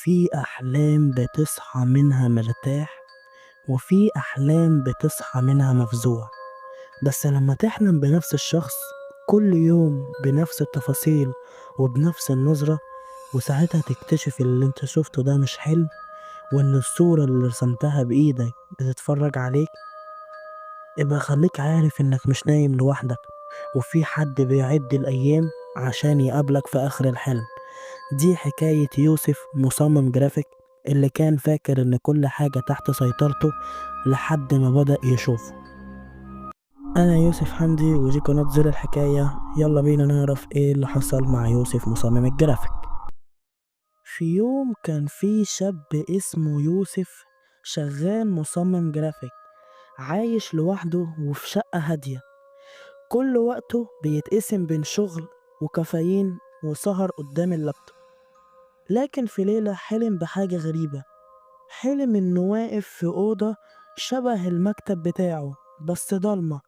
في أحلام بتصحى منها مرتاح، وفي أحلام بتصحى منها مفزوع. بس لما تحلم بنفس الشخص كل يوم بنفس التفاصيل وبنفس النظرة، وساعتها تكتشف اللي انت شفته ده مش حلم، وان الصورة اللي رسمتها بإيدك بتتفرج عليك، يبقى خليك عارف انك مش نايم لوحدك، وفي حد بيعد الأيام عشان يقابلك في آخر الحلم. دي حكاية يوسف مصمم جرافيك اللي كان فاكر ان كل حاجة تحت سيطرته لحد ما بدأ يشوفه. أنا يوسف حمدي ودي قناة زر الحكاية. يلا بينا نعرف ايه اللي حصل مع يوسف مصمم الجرافيك. في يوم كان في شاب اسمه يوسف شغال مصمم جرافيك، عايش لوحده وفي شقة هادية. كل وقته بيتقسم بين شغل وكافيين وسهر قدام اللابتوب. لكن في ليلة حلم بحاجة غريبة. حلم إنه واقف في أوضة شبه المكتب بتاعه بس ضلمة،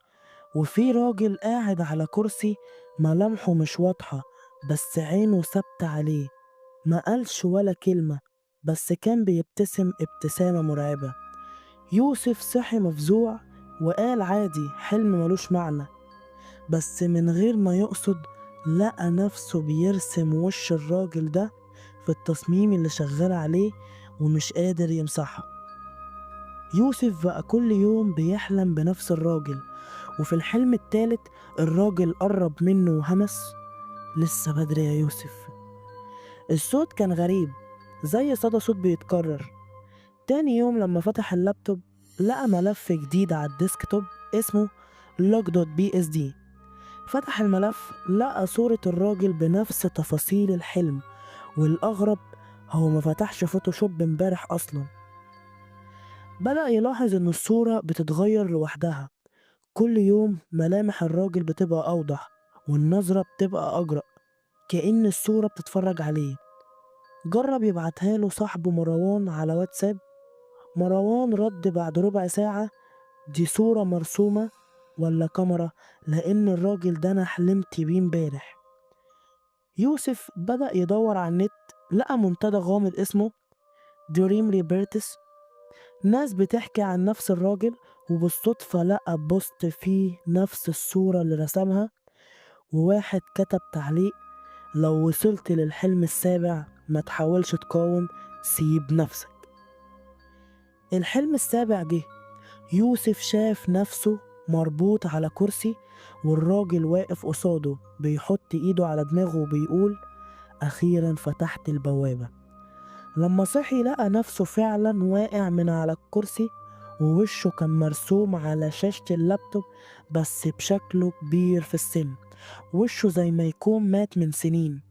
وفي راجل قاعد على كرسي ملامحه مش واضحة بس عينه ثابتة عليه. ما قالش ولا كلمة، بس كان بيبتسم ابتسامة مرعبة. يوسف صحي مفزوع وقال عادي، حلم ملوش معنى. بس من غير ما يقصد لقى نفسه بيرسم وش الراجل ده في التصميم اللي شغال عليه ومش قادر يمسحه. يوسف بقى كل يوم بيحلم بنفس الراجل، وفي الحلم التالت الراجل قرب منه وهمس: لسه بدري يا يوسف. الصوت كان غريب، زي صدى صوت بيتكرر. تاني يوم لما فتح اللابتوب لقى ملف جديد على ال desktop اسمه log.psd. فتح الملف لقى صورة الراجل بنفس تفاصيل الحلم، والأغرب هو ما فتحش فوتوشوب امبارح أصلا. بدأ يلاحظ إن الصورة بتتغير لوحدها كل يوم، ملامح الراجل بتبقى أوضح والنظرة بتبقى أجرأ، كأن الصورة بتتفرج عليه. جرب يبعتها له صاحبه مروان على واتساب. مروان رد بعد ربع ساعة: دي صورة مرسومة ولا كاميرا؟ لأن الراجل ده أنا حلمت بيه امبارح. يوسف بدأ يدور على النت، لقى منتدى غامض اسمه Dream Rebirths، ناس بتحكي عن نفس الراجل، وبالصدفة لقى post فيه نفس الصورة اللي رسمها، وواحد كتب تعليق: لو وصلت للحلم السابع ما تحاولش تقاوم، سيب نفسك. الحلم السابع جه. يوسف شاف نفسه مربوط على كرسي والراجل واقف قصاده بيحط ايده على دماغه وبيقول: أخيرا فتحت البوابة. لما صحي لقى نفسه فعلا واقع من على الكرسي، ووشه كان مرسوم على شاشة اللابتوب بس بشكله كبير في السن، وشه زي ما يكون مات من سنين.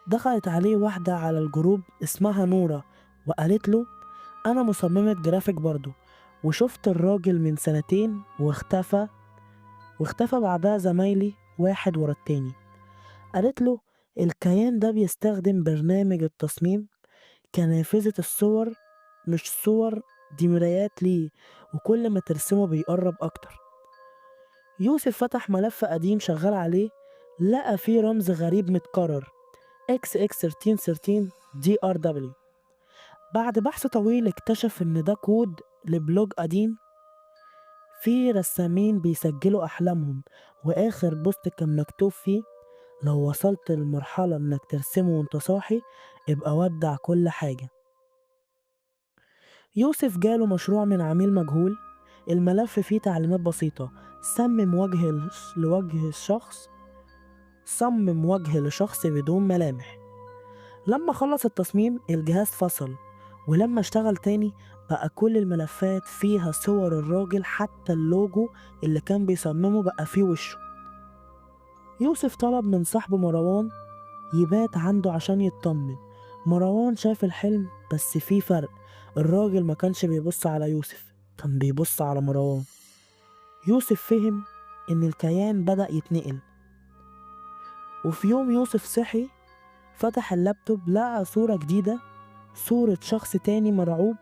دخلت عليه واحدة على ال group اسمها نورة وقالت له: أنا مصممة جرافيك برضو، وشفت الراجل من سنتين واختفى بعدها زمايلي واحد ورا التاني. قالت له: الكيان ده بيستخدم برنامج التصميم كنافذة الصور، مش صور، دي مرايات ليه، وكل ما ترسمه بيقرب أكتر. يوسف فتح ملف قديم شغال عليه، لقى فيه رمز غريب متكرر: XX1313 DRW. بعد بحث طويل اكتشف إن ده كود ل blog قديم فيه رسامين بيسجلوا أحلامهم، وآخر post كان مكتوب فيه: لو وصلت لمرحلة إنك ترسمه وإنت صاحي ابقى ودع كل حاجة. يوسف جاله مشروع من عميل مجهول، الملف فيه تعليمات بسيطة: صمم وجه لوجه الشخص، صمم وجه لشخص بدون ملامح. لما خلص التصميم الجهاز فصل، ولما اشتغل تاني بقى كل الملفات فيها صور الراجل، حتى اللوجو اللي كان بيصممه بقى فيه وشه. يوسف طلب من صاحبه مروان يبات عنده عشان يطمن. مروان شاف الحلم بس فيه فرق، الراجل ما كانش بيبص على يوسف، كان بيبص على مروان. يوسف فهم إن الكيان بدأ يتنقل. وفي يوم يوسف صحي فتح اللابتوب لقى صورة جديدة، صورة شخص تاني مرعوب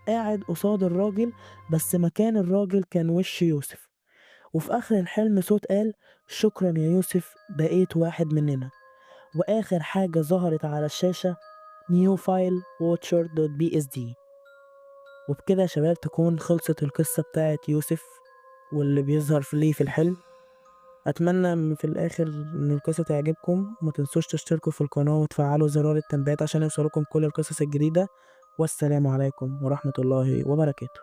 قاعد قصاد الراجل، بس مكان الراجل كان وش يوسف. وفي آخر الحلم صوت قال: شكرا يا يوسف، بقيت واحد مننا. وآخر حاجة ظهرت على الشاشة new file watcher.bsd. وبكده يا شباب تكون خلصت القصة بتاعت يوسف واللي بيظهر ليه في الحلم. أتمنى من في الآخر إن القصة تعجبكم، وما تنسوش تشتركوا في القناة وتفعلوا زرار التنبيهات عشان يوصلكم كل القصص الجديدة. والسلام عليكم ورحمة الله وبركاته.